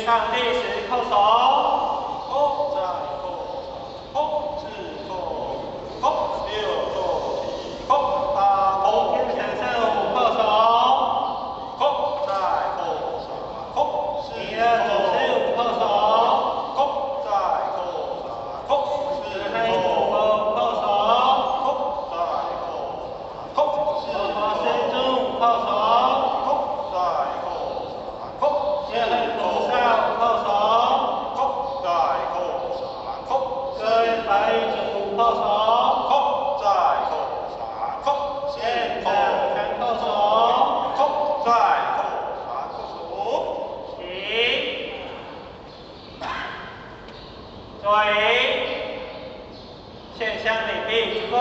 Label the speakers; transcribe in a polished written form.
Speaker 1: 上第十叩首。
Speaker 2: 空再叩空，四叩空，六叩七空，八叩
Speaker 1: 天神圣五叩首。
Speaker 2: 空再叩三空，四
Speaker 1: 弥勒祖师五叩首。
Speaker 2: 空再叩三空，四
Speaker 1: 海主佛五叩首。
Speaker 2: 空再叩三空，四
Speaker 1: 佛陀师尊五叩首。
Speaker 2: 空再叩三空，
Speaker 1: 愿菩萨五叩首。
Speaker 2: 空再叩三空，
Speaker 1: 各位法语主五叩首。
Speaker 2: 空再叩三空，四
Speaker 1: 现场三叩首。
Speaker 2: 空再叩三叩首。
Speaker 1: 起。坐椅。献香礼毕，鞠躬。